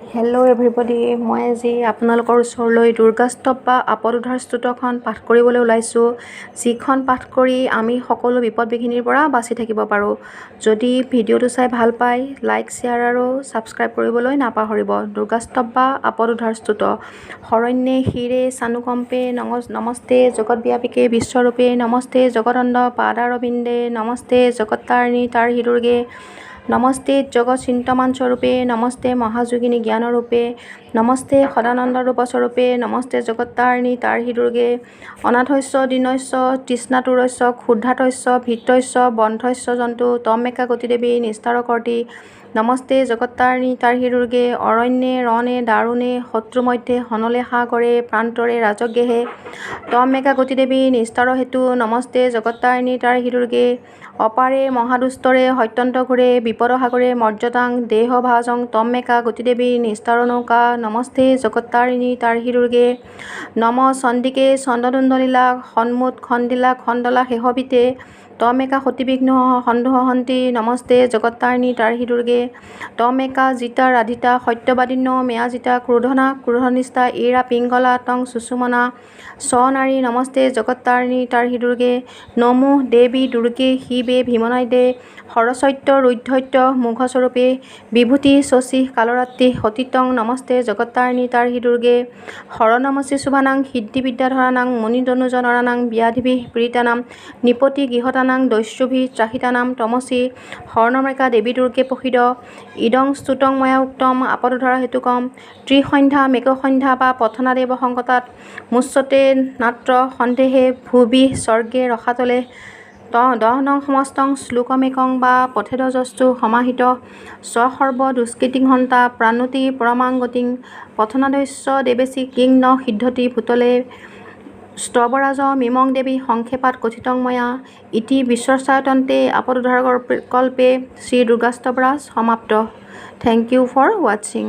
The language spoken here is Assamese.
হেল্ল' এভৰিবডি, মই আজি আপোনালোকৰ ওচৰলৈ দুৰ্গাস্তৱ বা আপদ উদ্ধাৰ স্তোত্ৰখন পাঠ কৰিবলৈ ওলাইছোঁ, যিখন পাঠ কৰি আমি সকলো বিপদ বিঘিনিৰ পৰা বাচি থাকিব পাৰোঁ। যদি ভিডিঅ'টো চাই ভাল পায়, লাইক, শ্বেয়াৰ আৰু ছাবস্ক্ৰাইব কৰিবলৈ নাপাহৰিব। দুৰ্গাস্তৱ বা আপদ উদ্ধাৰ স্তোত্ৰ। শৰণ্যে শিৰে চানুকম্পে নমস্তে জগতব্যাপিকে বিশ্বৰূপে, নমস্তে জগদণ্ড পাদাৰবিন্দে, নমস্তে জগত্তাৰিণী তাৰহি দুৰ্গে, নমস্তে জগত চিন্তমান স্বৰূপে, নমস্তে মহাযোগিনী জ্ঞানৰূপে, নমস্তে সদানন্দ ৰূপ স্বৰূপে, নমস্তে জগত্তাৰিণী তাৰহি দুৰ্গে। অনাথস্য দীনস্য তৃষ্ণাতুৰস্য ক্ষুধাৰ্তস্য ভীতস্য বন্ধস্য জন্তু তমেকা গতিদেৱী নিস্তাৰকৰ্তী, নমস্তে জগত্তাৰিণী তাৰহি দুৰ্গে। অৰণ্যে ৰণে দাৰুণে শত্ৰুমধ্যে সনলে সাগৰে প্ৰান্তৰে ৰাজগেহে তমেকা গতিদেৱী নিস্তাৰ হেতু, নমস্তে জগত্তাৰিণী তাৰহি দুৰ্গে। অপাৰে মহাদুস্তৰে অত্যন্ত ঘোৰে বিপদ সাগৰে মৰ্যতাং দেহভাজং তমেকা গতিদেৱী নিস্তাৰ নৌকা, নমস্তে জগত্তাৰিণী তাৰহি দুৰ্গে। নম চণ্ডিকে চণ্ডদুণ্ডলীলা সন্মুদ খণ্ডিলা খণ্ডলা শেষবিতে তমেকা সতিবিঘ্ন সন্দোহন্তি, নমস্তে জগত্তাৰিণী তাৰহি দুৰ্গে। তমেকা জিতা ৰাধিতা সত্যবাদিন্য মেয়াজিতা ক্ৰোধনা ক্ৰোধনিষ্ঠা ইৰা পিংগলা তং সুষুমনা স্বনাৰী, নমস্তে জগত্তাৰিণী তাৰহি দুৰ্গে। নমো দেৱী দুৰ্গে শিৱে ভীমনাদ্যে সৰস্বত্য ৰুদ্ধত্য মুখস্বৰূপে বিভূতি শশী কালৰাত্ৰি সতীতং, নমস্তে জগত্তাৰিণী তাৰহি দুৰ্গে। শৰণমসি শোভানাং সিদ্ধিবিদ্যাধৰাণাং মুনিতনুজ নৰাণাং ব্যাধিভিঃ পীড়িতানাং নৃপতি গৃহতানাং দস্যুভিঃ ত্ৰাসিতানাং তমসি শৰণমেকা দেৱী দুৰ্গে প্ৰসীদ। ইদং স্তুতং ময়া উক্তম আপদোদ্ধাৰ হেতুকম ত্ৰিসন্ধ্যা মেকসন্ধ্যা বা পঠনাদেৱ সংকটাৎ মুচ্যতে নাত্ৰ সন্দেহে ভুৱি স্বৰ্গে ৰসাতলে। দহনং সমস্তং শ্লোকমেকং বা পঠেদযস্তু সমাহিত সৰ্ব দুষ্কৃতিং হন্তা প্ৰাপ্নোতি পৰমাং গতিং। পঠনাদস্য দেৱেশী কিং ন সিদ্ধ্যতি ভূতলে। স্তৱৰাজ মিমং দেৱী সংক্ষেপাত কথিতং ময়া। ইতি বিশ্বস্বায়তন্ত্ৰে আপদোদ্ধাৰকল্পে শ্ৰীদুৰ্গাস্তৱৰাজ সমাপ্ত। Thank U for ৱাটছিং।